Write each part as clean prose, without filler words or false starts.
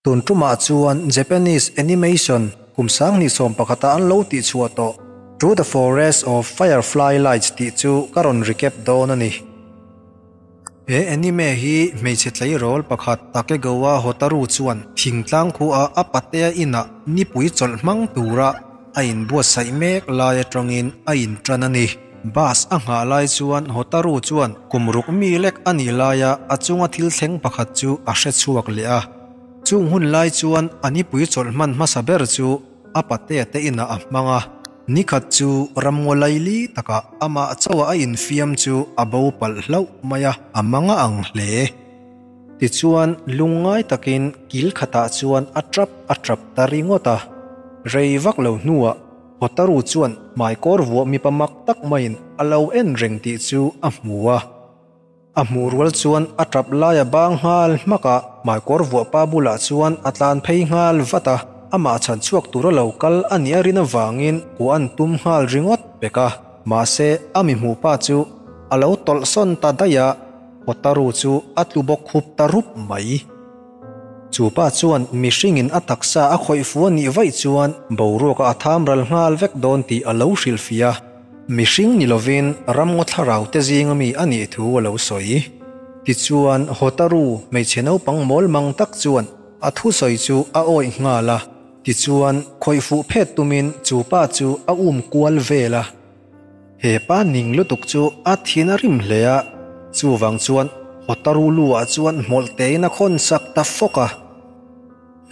Tun tumah chuan Japanese animation kum 2011 a an lo tihchhuah tawh Through the Forest of Firefly Lights tih chu ka rawn recap dawn a ni. He anime hi hmeichhe tleirawl pakhat Takegawa Hotaru chuan thingtlang khua a patea inah nipui chawlh hmang tura a inbuatsaih mek lai atangin a intan a ni. Bus a nghah lai chuan Hotaru chuan kum ruk mi lek a nih laia a chunga thil thleng pakhat chu a hre chhuak leh a. Chung hun lai chuan a nipui chawlh hman hmasa ber chu a patea te inah a hmang a. Nikhat chu ramngaw laili takah amah chauha a infiam chu a bo palh hlauh mai a, a mang a ang hle. Tichuan, lungngai takin kil khatah chuan a tap a tap ta ringawt a. Rei vak lo hnuah Hotaru chuan hmaikawr vuah mipa mak tak maiin a lo en reng tih chu a hmu a. A hmuh rual chuan a tap lai a bang nghal hmak a, hmaikawr vuah pa bulah chuan a tlan phei nghal vat a. Amah chhan chhuak tura lo kal a nih a rin avangin kuah an tum nghal ringawt pek a. Mahse, a mi hmuh pa chu a lo tawlh sawn ta daih a. Hotaru chu a tlu bawk khup ta rup mai. Chu pa chuan mihringin a taksa a khawih fu a nih vaih chuan boruaka a tham ral nghal vek dawn tih a lo hrilhfiah a. Mihring ni lovin ramngaw thlarau te zinga mi a nih thu a lo sawi. Tichuan Hotaru hmeichhe naupang mawl mang tak chuan a thusawi chu a awih nghal a. Tichuan khawih fuh phet tumin chu pa chu a um kual vel a. He pa ning lutuk chu a thin a rim hle a, chuvang chuan Hotaru lu ah chuan hmawlh tein a khawn sak ta fawk a.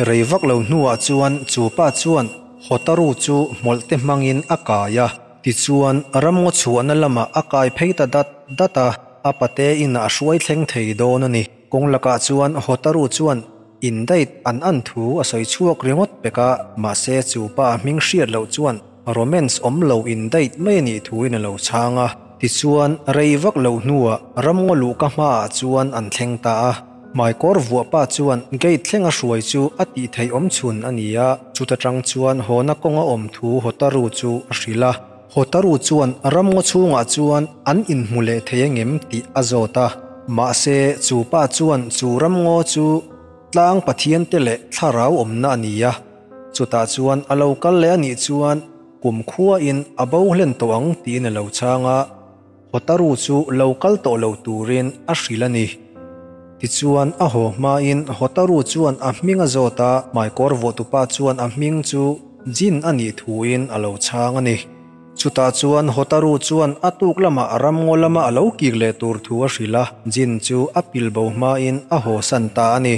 Rei vak lo hnuah chuan chu pa chuan Hotaru chu hmawlh te hmangin a kai a, tichuan ramngaw chhuahna lamah a kai phei ta dat dat a, a pate inah a hruai thleng thei dawn a ni. Kawng lakah chuan Hotaru chuan indait an an thu a sawi chhuak ringawt pek a, mahse chu pa hming hriat loh chuan Romance awm lo indait mai a nih thuin a lo chhang a. Tichuan rei vak lo hnuah ramngaw luhka hmaah chuan an thleng ta a. Hmaikawr vuah pa chuan gate thleng a hruai chu a tih theih awm chhun a ni a, chuta tang chuan hawna kawnga awm thu Hotaru chu a hrilh a. Hotaru chuan ramngaw chhungah chuan an inhmu leh thei angem tih a zawt a, mahse chu pa chuan chu ramngaw chu tlang Pathian te leh thlarau awmna a ni a, chutah chuan a lo kal leh a nih chuan kumkhuain a bo hlen tawh ang tiin a lo chhang a. Hotaru chu lo kal tawh lo turin a hrilh a ni. Tichuan a haw hmain Hotaru chuan a hming a zawt a, hmaikawr vawhtupa chuan a hming chu Jin a nih thuin a lo chhang a ni. Chutah chuan Hotaru chuan a tuk lamah ramngaw lama a lo kik leh tur thu a hrilh a, Jin chu a pilbo hmain a hawsan ta a ni.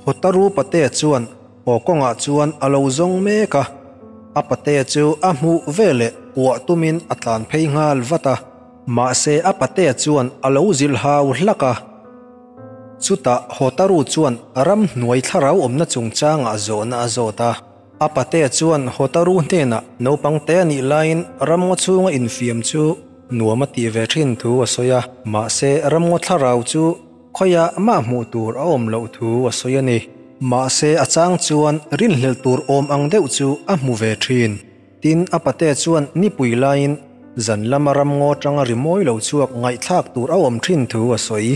Hotaru patea chuan Aw kawngah chuan a lo zawng mek a, a patea chu a hmuh veleh kuah tumin a tlan phei nghal vat a, mahse a patea chuan a lo zilh hau hlak a. Chutah Hotaru chuan ramhnuai thlarau awmna chungchangah zawhna a zawt a, a patea chuan Hotaru hnenah naupang te a nih laiin ramngaw chhunga infiam chu nuam a tih ve thin thu a sawi a, mahse ramngaw thlarau chu Khawiah mah hmuh tur a awm loh thu a sawi a ni. Mahse a chang chuan rinhlelh tur awm ang deuh chu a hmu ve thin. Tin, a pate chuan nipui laiin zan lama ramngaw tanga rimawi lo chhuak ngaihthlak tur a awm thin thu a sawi.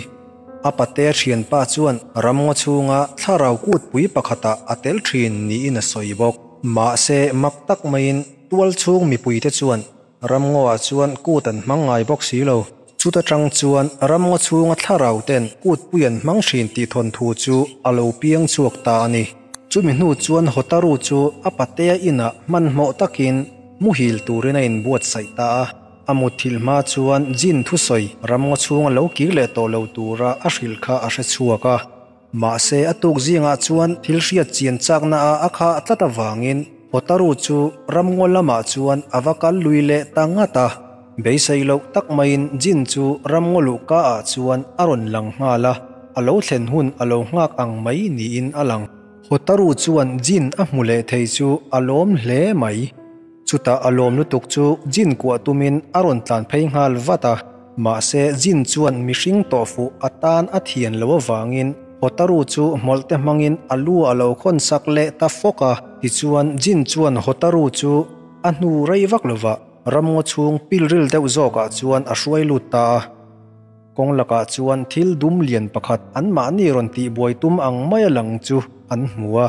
A pate thianpa chuan ramngaw chhunga thlarau kutpui pakhatah a tel thin niin a sawi bawk. Mahse mak tak maiin tual chhung mipuite chuan Ramngaw-ah chuan kut an hmang ngai bawk si lo. Chuta tang chuan ramngaw chhunga thlarau ten kutpui an hmang thin tih thawnthu chu a lo piang chhuak ta a ni. Chumi hnu chuan Hotaru chu a patea inah hmanhmawh takin muhil turin a inbuatsaih ta a. A mutthilh hma chuan Jin thusawi ramngaw chhunga lo kir leh tawh lo tura a hrilh kha a hre chhuak a. Mahse, a tuk zingah chuan thil hriat chian chakna a a khah tlat avangin Hotaru chu ramngaw lamah chuan a va kal lui leh ta ngat a. Beisei loh tak maiin Jin chu ramngaw luhka ah chuan a rawn lang nghal a, a lo thlen hun a lo nghak ang mai niin a lang. Hotaru chuan Jin a hmu leh thei chu a lawm hle mai. Chutah a lawm lutuk chu Jin kuah tumin a rawn tlan phei nghal vat a, mahse Jin chuan mihring tawh fuh a tan a thian lo avangin Hotaru chu hmawlh te hmangin a lu a lo khawn sak leh ta fawk a. Tichuan Jin chuan Hotaru chu a hnu rei vak lovah ramngaw chhung pilril deuh zawkah chuan a hruai lut ta a. Kawng lakah chuan thil dum lian pakhat anmahni rawn tihbuai tum ang maia lang chu. an hmu a.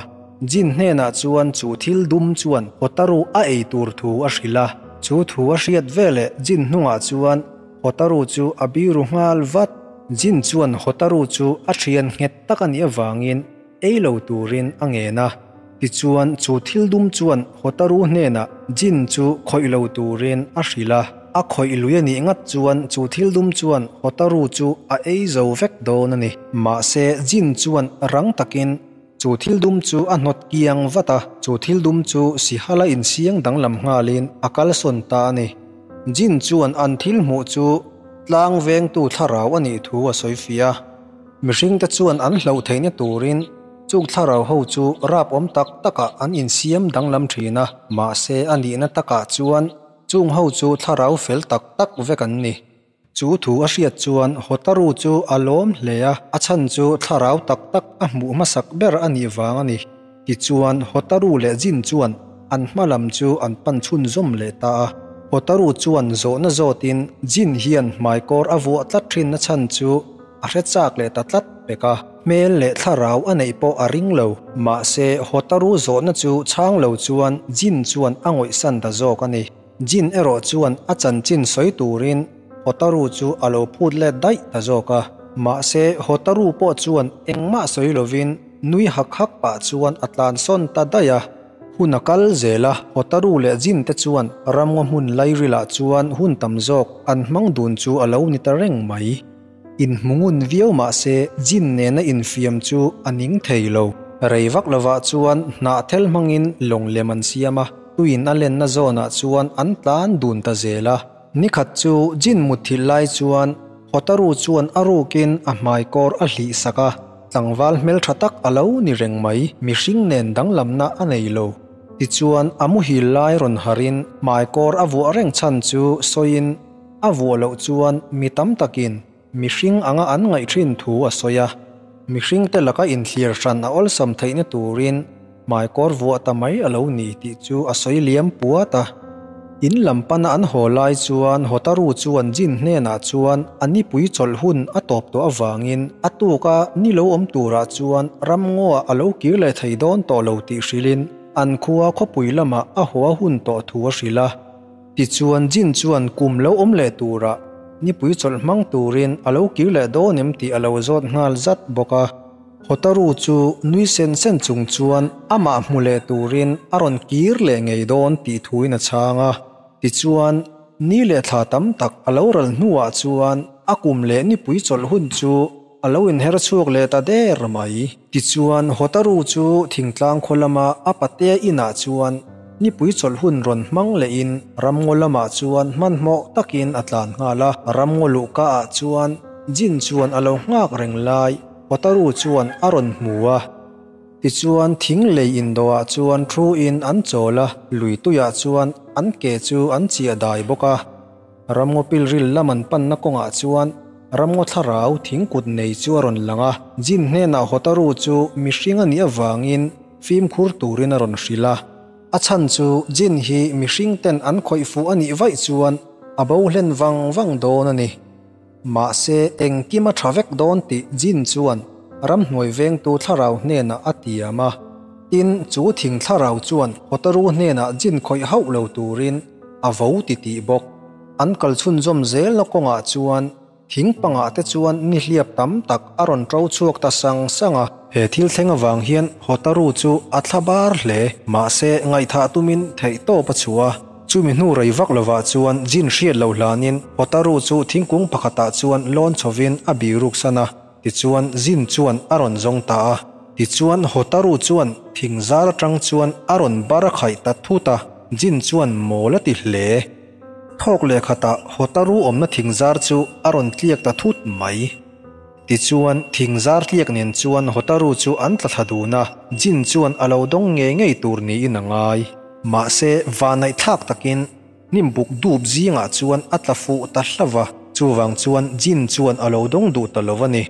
Jin hnenah chuan chu thil dum chuan Hotaru a ei tur thu a hrilh a. Chu thu a hriat veleh Jin hnungah chuan Hotaru chu a biru nghal vat. Jin chuan Hotaru chu a thian nghet tak a nih avangin ei lo turin a ngen a. Tichuan chu thil dum chuan Hotaru hnenah Jin chu khawih lo turin a hrilh a. A khawih lui a nih ngat chuan chu thil dum chuan Hotaru chu a ei zo vek dawn a ni. Mahse Jin chuan rang takin chu thil dum chu a hnawt kiang vat a, chu thil dum chu Sihala insiang danglam nghalin a kalsawn ta a ni. Jin chuan an thil hmuh chu tlang vengtu thlarau a nih thu a sawi fiah a. Mihringte chuan an hlauh theihna turin chung thlarau ho chu rap awm tak takah an insiam danglam thin a, mahse a nihna takah chuan chung ho chu thlarau fel tak tak vek an ni. Chu thu a hriat chuan Hotaru chu a lawm hle a, a chhan chu thlarau tak tak a hmuh hmasak ber a nih vang a ni. Tichuan Hotaru leh Jin chuan an hma lam chu an pan chhunzawm leh ta a. Hotaru chuan zawhna zawtin Jin hian hmaikawr a vuah tlat thinna chhan chu a hre chak leh ta tlat pek a. Hmel leh thlarau a neih pawh a ring lo. Mahse Hotaru zawhna chu chhang lo chuan Jin chuan a ngawihsan ta zawk a ni. Jin erawh chuan a chanchin sawi turin Hotaru chu a lo phut let daih ta zawk a. Mahse Hotaru pawh chuan engmah sawi lovin nui hak hak pah chuan a tlansawn ta daih a. Hun a kal zel a, Hotaru leh Jin te chuan ramngaw hmun lairilah chuan hun tam zawk an hmang dun chu a lo ni ta reng mai. Inhmungun viau mahse Jin nena infiam chu a ning thei lo. Rei vak lovah chuan hnahthel hmangin lawng lem an siam a, tuin a lenna zawnah chuan an tlan dun ta zel a. Nikhat chu Jin mutthilh lai chuan Hotaru chuan a rukin a hmaikawr a hlih sak a, tlangval hmeltha tak a lo ni reng mai, mihring nen danglamna a nei lo. Tichuan a muhil lai rawn harin hmaikawr a vuah reng chhan chu sawiin a vuah loh chuan mi tam takin mihring anga an ngaih thin thu a sawi a. Mihringte laka inthlir hran a awlsam theihna turin hmaikawr vuah ta mai a lo ni tih chu a sawi liam puat a. In lam pana an haw lai chuan Hotaru chuan Jin hnenah chuan a nipui chawlh hun a tawp tawh avangin a tuka ni lo awm turah chuan ramngaw a lo kir leh thei dawn tawh lo tih hrilhin an khua khawpui lamah a haw a hun tawh thu a hrilh a. Tichuan Jin chuan kum lo awm leh turah nipui chawlh hmang turin a lo kir leh dawn em tih a lo zawt nghal zat bawk a. Hotaru chu nui sen sen chung chuan amah hmu leh turin a rawn kir leh ngei dawn tih thuin a chhang a. Tichuan ni leh thla tam tak a lo ral hnuah chuan a kum leh nipui chawlh hun chu a lo inher chhuak leh ta der mai. Tichuan Hotaru chu thingtlang khaw lama a patea inah chuan nipui chawlh hun rawn hmang lehin ramngaw lamah chuan hmanhmawh takin a tlan nghal a. Ramngaw luhka ah chuan Jin chuan a lo nghak reng lai Hotaru chuan a rawn hmu a. Tichuan thing lei indawhah chuan thu in an chawl a, lui tuiah chuan an ke chu an chiah dai bawk a. Ramngaw pilril lam an panna kawngah chuan ramngaw thlarau thing kut nei chu a rawn lang a. Jin hnenah Hotaru chu mihring a nih avangin fimkhur turin a rawn hrilh a. A chhan chu Jin hi mihring ten an khawih fuh a nih vaih chuan a bo hlen vang vang dawn a ni. Mahse engkim a tha vek dawn tih Jin chuan ramhnuai vengtu thlarau hnenah a tiam a. Tin, chu thing thlarau chuan Hotaru hnenah Jin khawih hauh lo turin a vo ti tih bawk. An kal chhunzawm zelna kawngah chuan thing pangah te chuan nihliap tam tak a rawn to chhuak ta sang sang a. He thil thleng avang hian Hotaru chu a thla bar hle. Mahse ngaihthah tumin theihtawp a chhuah a. Chumi hnu rei vak lovah chuan Jin hriat loh hlanin Hotaru chu thingkung pakhatah chuan lawn chhovin a biruk san a, tichuan Jin chuan a rawn zawng ta a. Tichuan Hotaru chuan thing zar atang chuan a rawn bar a khaih ta thut a, Jin chuan mawl a ti hle. Thawk leh khatah Hotaru awmna thing zar chu a rawn tliak ta thut mai. Tichuan thing zar tliak nen chuan Hotaru chu an tla thla dun a, Jin chuan a lo dawng ngei ngei tur niin a ngai. Mahse vannaih thlak takin hnim buk dup zingah chuan a tla fuh ta hlauh a, chuvang chuan Jin chuan a lo dawng duh ta lo a ni.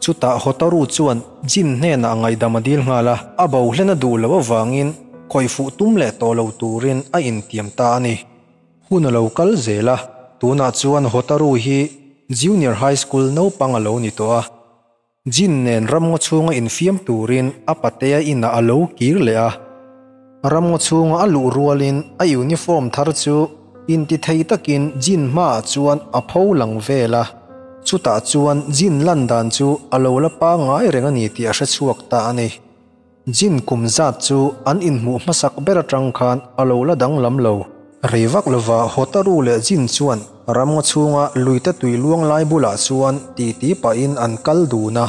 Chutah Hotaru chuan Jin hnenah ngaihdam a dil nghal a, a bo hlen a duh loh avangin khawih fuh tum leh tawh lo turin a intiam ta a ni. Hun a lo kal zel a, tunah chuan Hotaru hi Junior High School naupang a lo ni tawh a. Jin nen ramngaw chhunga infiam turin a patea inah a lo kir leh a. Ramngaw chhunga a luh rualin a uniform thar chu intithei takin Jin hmaah chuan a pho lang vel a. Chutah chuan Jin lan dan chu a lo la pangngai reng a ni tih a hre chhuak ta a ni. Jin kum zat chu an inhmuh hmasak ber atang khan a lo la danglam lo. Rei vak lova Hotaru leh Jin chuan ramngaw chhunga luite tui luang lai bulah chuan titi pahin an kal dun a.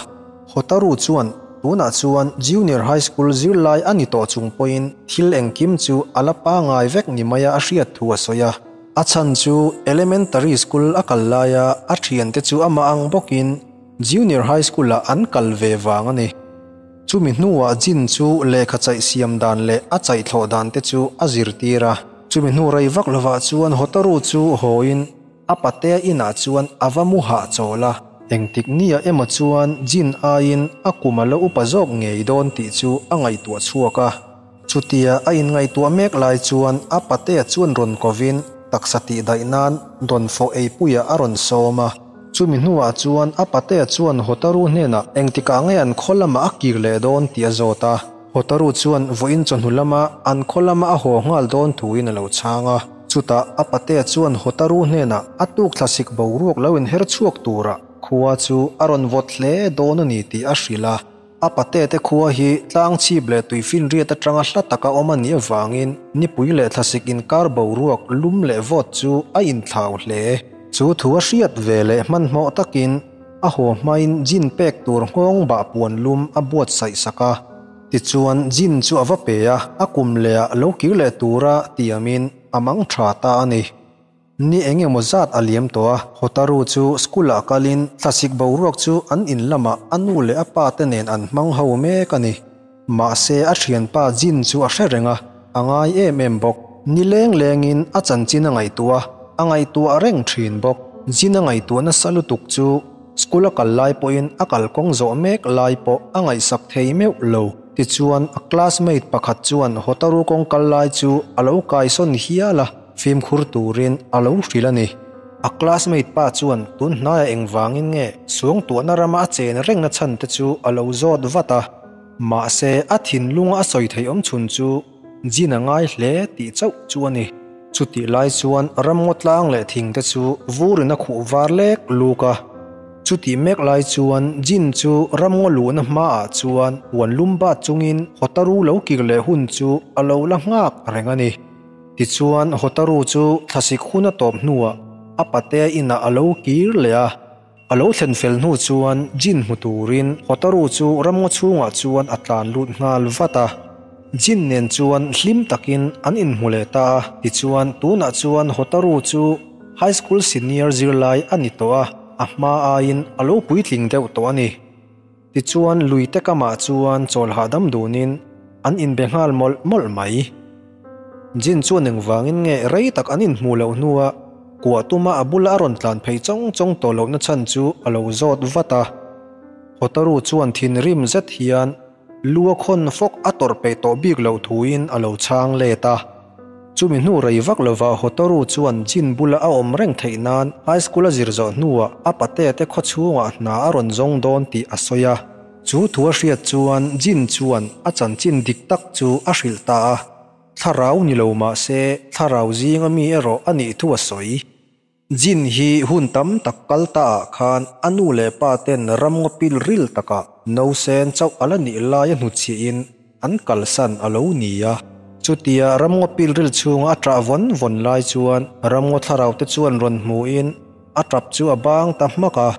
Hotaru chuan tunah chuan Junior High School zirlai a ni tawh chung pawhin thil engkim chu a la pangai vek ni maia a hriat thu a sawi a. A chhan chu Elementary School a kal laia a thiante chu amah ang bawkin Junior High School-ah an kal ve vang a ni. Chumi hnuah Jin chu lehkha chaih siam dan leh a chaih thlawh dan te chu a zirtir a. Chumi hnu rei vak lovah chuan Hotaru chu hawiin a patea inah chuan a va mu hahchawl a. Engtik nia emaw chuan Jin aiin a kum a la upa zawk ngei dawn tih chu a ngaihtuah chhuak a. Chutia a inngaihtuah mek lai chuan a patea chuan rawn kovin taksa tihdaih nan dawnfawh eipuiah a rawn sawm a. Chumi hnuah chuan a patea chuan Hotaru hnenah engtikah nge an khaw lamah a kir leh dawn tih a zawt a. Hotaru chuan vawiin chawhnu lama an khaw lama a haw nghal dawn thuin a lo chhang a. Chutah a patea chuan Hotaru hnenah a tuk thlasik boruak lo inher chhuak turah khua chu a rawn vawt hle dawn a ni tih a hrilh a. A patete khua hi tlang chhip leh tuifinriat atanga hla taka awm a nih avangin nipui leh thlasik inkar boruak lum leh vawt chu a inthlau hle. Chu thu a hriat ve leh hmanhmawh takin a haw hmain Jin pek tur nghawng bah puan lum a buatsaih sak a. Tichuan Jin chu a va pe a, a kum lehah lo kir leh tura tiamin a mang tha ta a ni. Ni eng emaw zat a liam tawh a, Hotaru chu school-ah kalin thlasik boruak chu an in lamah a nu leh a pa te nen an hmang ho mek a ni. Mahse a thianpa Jin chu a hre reng a, a ngai em em bawk. Ni leng lengin a chanchin a ngaihtuah a, a ngaihtuah reng thin bawk. Jin a ngaihtuah nasa lutuk chu school a kal lai pawhin a kalkawng zawh mek lai pawh a ngaihsak thei meuh lo. Tichuan a classmate pakhat chuan Hotaru kawng kal lai chu a lo kaisawn hial a. Fimkhur turin a lo hrilh a ni. A classmate pa chuan tun hnaiah engvangin nge suangtuahna rama a chen rengna chhan te chu a lo zawt vat a. Mahse, a thinlunga a sawi theih awm chhun chu Jin a ngai hle tih chauh chu a ni. Chutih lai chuan ramngaw tlang leh thing te chu vurin a khuh var lek luk a. Chutih mek lai chuan Jin chu ramngaw luhna hmaah chuan huan lum bat chungin Hotaru lo kir leh hun chu a lo la nghak reng a ni. Tichuan Hotaru chu thlasik hun a tawp hnuah a patea inah a lo kir leh a. A lo thlen fel hnu chuan Jin hmu turin Hotaru chu ramngaw chhungah chuan a tlan lut nghal vat a. Jin nen chuan hlim takin an inhmu leh ta a. Tichuan tunah chuan Hotaru chu High School Senior zirlai a ni tawh a, a hma aiin a lo puitling deuh tawh a ni. Tichuan luite kamah chuan chawl hahdam dunin an inbe nghal mawlh mawlh mai. Jin chuan engvangin nge rei tak an inhmuh loh hnua kuah tuma a bula a rawn tlan phei chawng chawng tawh lohna chhan chu a lo zawt vat a. Hotaru chuan thinrim zet hian lu a khawn fawk a tawrh peih tawh bik loh thuin a lo chhang let a. Chumi hnu rei vak lovah Hotaru chuan Jin bula a awm reng theih nan high school a zir zawh hnuah a patea te khaw chhungah hna a rawn zawng dawn tih a sawi a. Chu thu a hriat chuan Jin chuan a chanchin dik tak chu a hrilh ta a. Thlarau ni lo mah se thlarau zinga mi erawh a nih thu a sawi. Jin hi hun tam tak kal ta ah khan a nu leh pa ten ramngaw pil ril takah nausen chauh a la nih laia hnuchhiahin an kalsan a lo ni a. Chutia ramngaw pil ril chhunga a ṭah vawn vawn lai chuan ramngaw thlarau te chuan rawn hmuhin a ṭap chu a bang ta hmak a.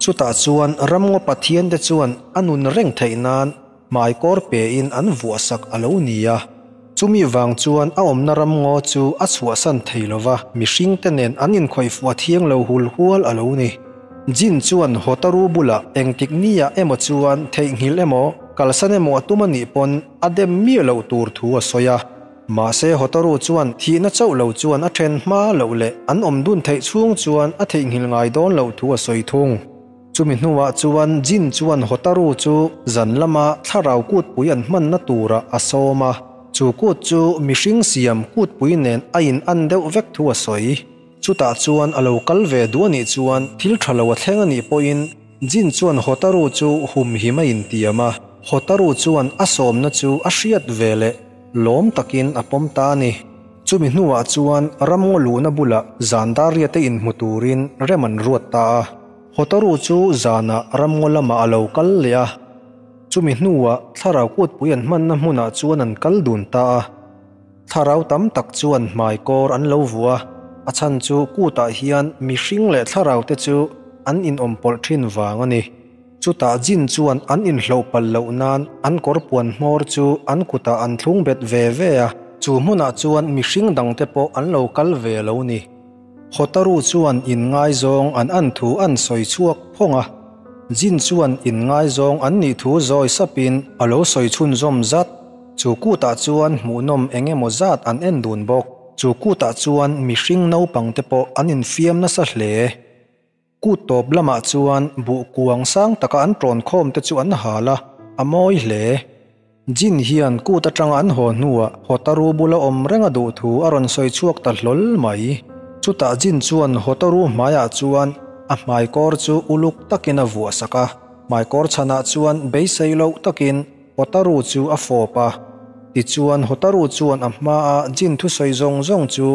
Chutah chuan ramngaw Pathian te chuan a nun reng theih nan Hmaikawr pein an vuahsak a lo ni a, chumi vang chuan a awmna ramngaw chu a chhuahsan thei lo va, mihringte nen an inkhawihfuah thiang lo hul hual a lo ni. Jin chuan Hotaru bulah engtik niah emaw chuan theihnghilh emaw, kalsan emaw a tum a nih pawn a dem miah loh tur thu a sawi a. Mahse Hotaru chuan thihna chauh lo chuan a then hma loh leh an awm dun theih chhung chuan a theihnghilh ngai dawn loh thu a sawi thung. Chumi hnuah chuan Jin chuan Hotaru chu zan lama thlarau kutpui an hmanna turah a sawm a, chu kut chu mihring siam kutpui nen a in an deuh vek thu a sawi. Chutah chuan a lo kal ve duh a nih chuan thil tha lo a thleng a nih pawhin Jin chuan Hotaru chu humhim a intiam a, Hotaru chuan a sawmna chu a hriat ve leh lawm takin a pawm ta a ni. Chumi hnuah chuan ramngaw luhna bulah zan dar riate inhmu turin rem an ruat ta a. Hotaru chu zanah ramngaw lamah a lo kal leh a. Chumi hnuah thlarau kutpui an hmanna hmunah chuan an kal dun ta a. Thlarau tam tak chuan hmaikawr an lo vuah a, a chhan chu kutah hian mihring leh thlarau te chu an inawm pawlh thin vang a ni. Chutah Jin chuan an inhloh palh loh nan an kawr puan hmawr chu an kutah an thlung bet ve ve a. Chu hmunah chuan mihring dangte pawh an lo kal ve lo ni. Hotaru chuan inngaizawng an an thu an sawi chhuak phawng a. Jin chuan inngaizawng an nih thu zawi sapin a lo sawi chhunzawm zat. Chu kutah chuan hmuhnawm eng emaw zat an en dun bawk. Chu kutah chuan mihring naupangte pawh an infiam nasa hle. Kut tawp lamah chuan buh kuang sang taka an tawn khawm te chu an hal a, a mawi hle. Jin hian kut atanga an haw hnuah Hotaru bula awm reng a duh thu a rawn sawi chhuak ta hlawl mai. Chutah Jin chuan Hotaru hmaiah chuan a hmaikawr chu uluk takin a vuah sak a, hmaikawr chhanah chuan beisei loh takin Hotaru chu a fawp a. Tichuan Hotaru chuan a hmaa Jin thusawi zawng zawng chu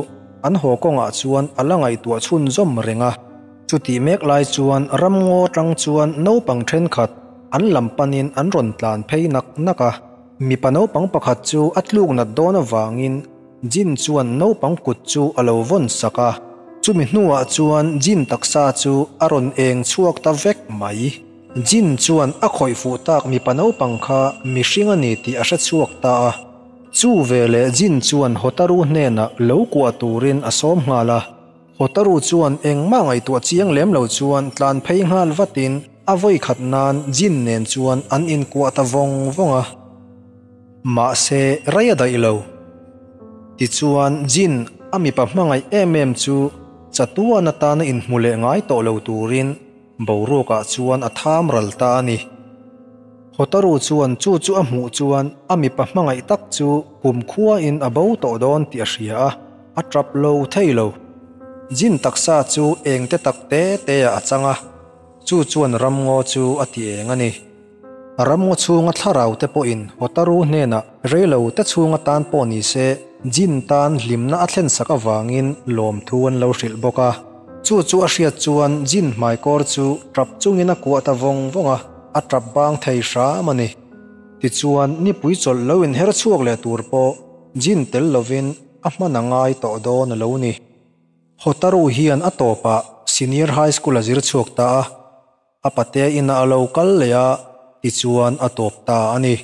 an haw kawngah chuan a la ngaihtuah chhunzawm reng a. Chutih mek lai chuan ramngaw atang chuan naupang thenkhat an lam panin an rawn tlan phei nak nak a. Mipa naupang pakhat chu a tluk nat dawn avangin Jin chuan naupang kut chu a lo vawn sak a. Chumi hnuah chuan Jin taksa chu a rawn eng chhuak ta vek mai. Jin chuan a khawih fuh tak mipa naupang kha mihring a ni tih a hre chhuak ta a. Chu veleh Jin chuan Hotaru hnenah lo kuah turin a sawm nghal a. Hotaru chuan engmah ngaihtuah chiang lem lo chuan tlan phei nghal vatin a vawi khat nan Jin nen chuan an inkuah ta vawng vawng a. Mahse rei a daih lo. Tichuan Jin a mipa hmangaih em em chu chatuan atana inhmu leh ngai tawh lo turin Boruakah chuan a tham ral ta a ni. Hotaru chuan chu chu a hmuh chuan a mipa hmangaih tak chu kumkhuain a bo tawh dawn tih a hria a, a tap lo thei lo. Jin taksa chu eng te tak te te ah a chang a, chu chuan ramngaw chu a ti eng a ni. Ramngaw chhunga thlarau te pawhin Hotaru hnenah reilo te chhunga tan pawh ni se Jin tan hlimna a thlen sak avangin lawmthu an lo hrilh bawk a. Chu chu a hriat chuan Jin hmaikawr chu tap chungin a kuah ta vawng vawng a, a tap bang thei hram a ni. Tichuan nipui chawlh lo inher chhuak leh tur pawh Jin tel lovin a hman a ngai tawh dawn a lo ni. Hotaru hian a tawpah Senior High School a zir chhuak ta a. A patea inah a lo kal leh a, tichuan a tawp ta a ni.